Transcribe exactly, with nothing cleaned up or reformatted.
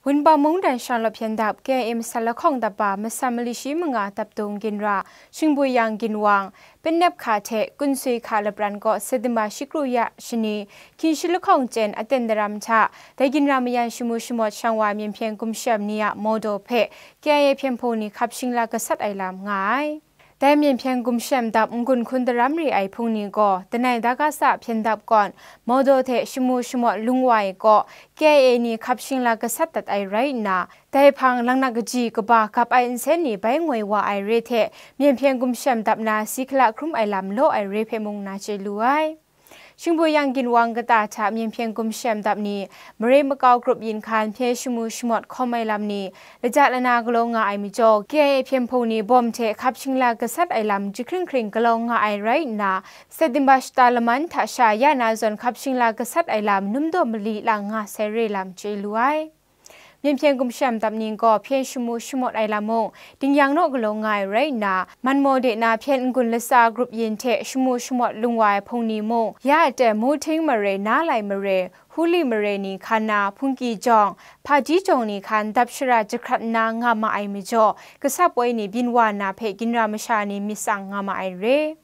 Wunpawng mungdan shanglawt hpyen dap K I A masat lahkawng dap ai masam mali shi manga dap dung ginra, Shingbuyang ginwang, Pennep hka hte Kunsui hka lapran kaw September shi kru ya shani, hkying shi lahkawng chyen aten daram hta, dai ginra mayan shamu shamawt shang wa ai Myen Hpyen Gumshem ni a mawdaw hpe K I A hpyen hpung ni hkap shingla gasat ai lam nga ai. Dai Myen Hpyen Gumshem dap n-gun hkun daram re ai hpung ni gaw, danai Dagasa hpyen dap kawn, mawdaw hte shamu shamawt lung wa ai kaw, K I A ni hkap shingla gasat dat ai rai nna, dai hpang lang na kaji kaba gap ai nsen ni bai ngoi wa ai re hte, Myen Hpyen Gumshem dap na si hkala hkrum ai lam law ai re hpe mung na chye lu ai. Shingbuyang ginwang kata hta Myen Hpyen Gumshem dap ni, mare makau grup yin hkan hpyen shamu shamawt hkawm ai lam ni, laja lana galaw nga ai majaw, K I A hpyen hpung ni bawm hte hkap shingla gasat ai lam jahkring hkring galaw nga ai rai nna, September shata laman hta sha ya na zawn hkap shingla gasat ai lam numdaw mali lang nga sai re lam chye lu ai. Myen Hpyen Gumshem dap ni gaw hpyen shamu shamawt ai lam mung, ding yang naw galaw nga ai rai nna, Manmaw de na hpyen n-gun latsa grup yin hte shamu shamawt lung wa ai hpung ni mung, ya aten Muhting mare, Nalai mare, Huli mare ni hkan na Hpungki jawng, Hpaji jawng ni hkan dap shara jahkrat nna nga ma ai majaw, gasat poi ni byin wa na hpe ginra masha ni myit tsang nga ma ai re.